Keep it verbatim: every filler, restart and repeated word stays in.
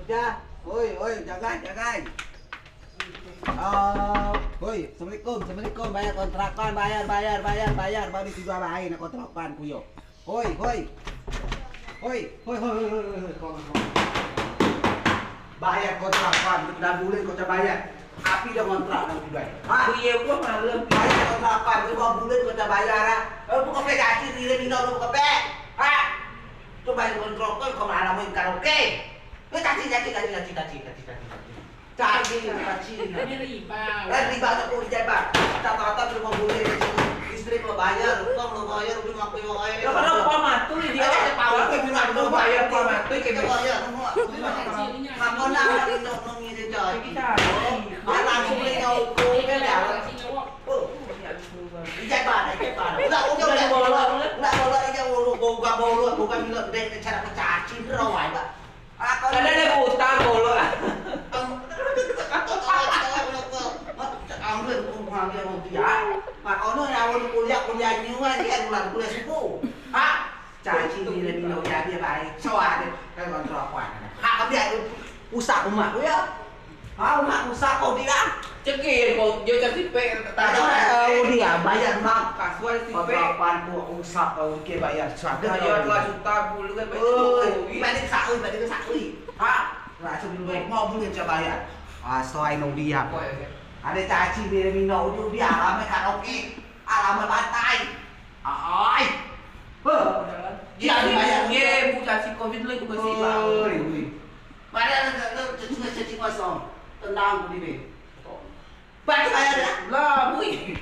Ya, oi, oi, jagai, jagai. Oh, oi, assalamualaikum, assalamualaikum. Bayar kontrakan, bayar, bayar, bayar, bayar. Baru tujuan lain kontrakan ku yo. Hoi, hoi. Hoi, hoi, hoi, hoi, hoi, hoi, hoi, hoi. Bayar kontrakan, dah bulen ko coa bayar. Api dah kontrak dah udah. Ha? Iya, gua malam. Bayar kontrakan, dua bulen ko coa bayar, ha? Eh, buka pe caci, nilai minum lu buka pe. Ha? Coa bayar kontrakan, ko malam main karaoke. Lu caci, caci, caci. Caci, caci, caci. Ini riba. Eh, riba tak boleh jabat. Kata-kata belum mau boleh. Istri mau bayar, kau mau bayar, udah ngaku yang lain. Ya, kalau apa mati dia? Eh, apa mati, dia mau bayar, apa mati, kita bayar semua. Apa nak, nak, nak, nak, ini, nak, nak, ini, nak. Kita. Anak boleh kau, kau, kau, ya. Oh. Ijai panas, ijai panas. Udah, udah, udah, udah, udah, udah, ijai ulu, buka bolu, buka minum, dek, cara pecah, cindera, wah, Pak. Ada deh utang bolu. Ambil rumah dia mau dia. Mak ono ya, kuliah, kuliah nyuan, dia bulan kuliah subuh. Hah? Caci dia, dia, dia, dia baik. Soal dia, kan kontrol apa? Hak dia, usak rumah, ya. Au, mak, usak kau dia. Cegi ko, jo caci pe. Au, dia bayar, mak. Kasual si pe. Kapan ku usak kau ke bayar suaka. Bayar dua juta bulu kan. Oi, balik sakui, balik sakui. Ha? Langsung dulu, mau bulu coa bayar. Ah, soai no dia. Ada caci dia minum, udah dia alame karaoke. Alame pantai. Ai. Heh. Dia bayar. Ye, bu caci covid lu itu bersih, Pak. Oi, oi. Mana nak nak cacing kosong. Tenang, bu dini. Batu ayam ya? Lah, bui.